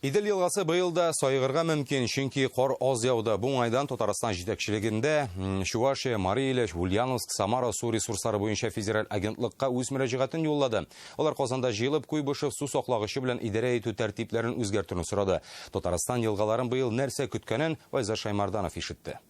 Идел елгасы быел да саегырга мөмкин, чөнки кар аз яуды. Бу уңайдан Татарстан җитәкчелегендә Чувашия, Марий Ил, Ульяновск, Самара су ресурслары буенча федераль агентлыкка үз мөрәҗәгатен юллады. Алар Казанда җыелып, Куйбышев су саклагычы белән идарә итү тәртипләрен үзгәртүне сорады. Татарстан елгаларын быел нәрсә көткәнен Айзат Шаймарданов ишетте.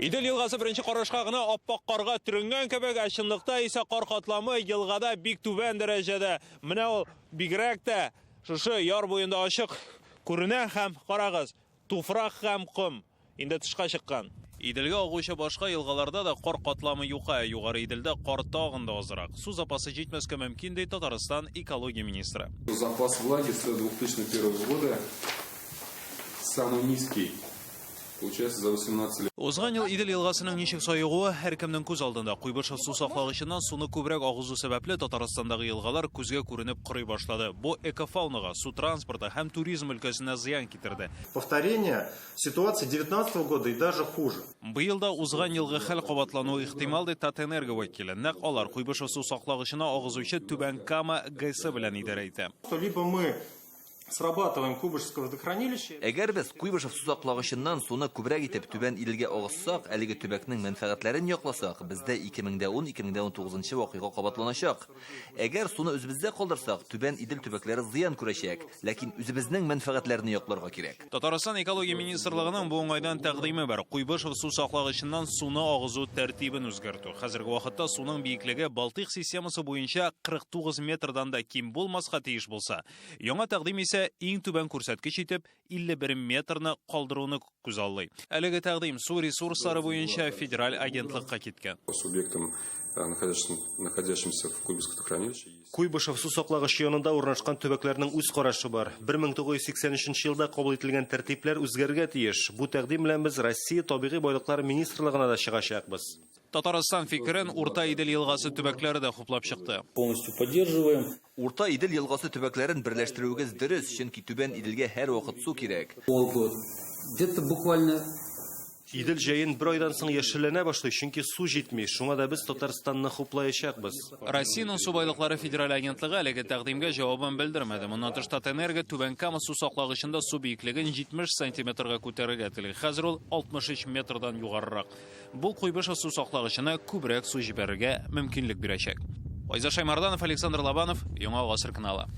Идел елгасы беренче карашка гына аппак карга төренгән кебек, ә чынлыкта исә кар катламы елгада бик түбән дәрәҗәдә. Менә ул бигрәк тә шушы яр буенда ачык күренә һәм карагыз, туфрак һәм ком инде тышка чыккан. Иделгә агучы башка елгаларда да кар катламы юка, ә Югары Иделдә кар тагын да азрак. Су запасы җитмәскә мөмкин, ди Татарстан экология министры. Запас влаги с 2001 года самый низкий. Получается, за 18 лет. Узган ел Идел елгасының ничек саегуы һәркемнең күз алдында. Куйбышев су саклагычыннан суны күбрәк агызу сәбәпле Татарстандагы елгалар күзгә күренеп корый башлады. Бу экофаунага, су транспорты һәм туризм өлкәсенә зыян китерде. Повторение ситуации 19 года и даже хуже. Быел да узган елгы хәл кабатлануы ихтимал, ди Татэнерго вәкиле. Нәкъ алар Куйбышев су саклагычына агызучы Түбән Кама ГЭСы белән идарә итә. Либо мы срабатываем Куйбышевское водохранилище. Әгәр без Куйбышев су саклагычыннан суны күбрәк итеп Түбән Иделгә агызсак, әлеге төбәкнең мәнфәгатьләрен якласак, бездә 2010-2019 вакыйга кабатланачак. Әгәр суны үзебездә калдырсак, Түбән Идел төбәкләре зыян күрәчәк, ләкин үзебезнең мәнфәгатьләрне якларга кирәк. Татарстан экология министрлыгының бу уңайдан тәкъдиме бар. Куйбышев су саклагычыннан суны агызу тәртибен үзгәртү. Хәзерге вакытта суның биеклеге Балтыйк системасы буенча 49 метрдан да ким булмаска тиеш булса, яңа тәкъдим исә иң түбән күрсәткеч итеп 51 метрны калдыруны күзаллый. Әлеге тәкъдим су ресурслары буенча федераль агентлыкка киткән. По субъектам, находящимся в Куйбышевском водохранилище, есть. Куйбышев су саклагычы янында урнашкан төбәкләрнең үз карашы бар. 1983 елда кабул ителгән тәртипләр үзгәрергә тиеш. Бу тәкъдим белән без Россия табигый байлыклар министрлыгына да чыгачакбыз. Татарстан фикерен Урта Идел елгасы төбәкләре дә хуплап чыкты. Полностью поддерживаем. Урта Идел елгасы төбәкләрен берләштерүегез дөрес, чөнки Түбән Иделгә һәрвакыт су кирәк. Полгода. Где-то буквально Идел җәен бер айдан соң яшелләнә башлый, чөнки су җитми. Шуңа да без Татарстанны хуплаячакбыз. Россиянең су байлыклары федераль агентлыгы әлеге тәкъдимгә җавабын белдермәде. Моннан тыш Татэнерго Түбән Кама су саклагычында су биеклеген 70 сантиметрга күтәрергә тели. Хәзер ул 63 метрдан югарырак. Бу Куйбышев су саклагычына күбрәк су җибәрергә мөмкинлек бирәчәк. Айзат Шаймарданов, Александр Лобанов, Яңа Гасыр каналы.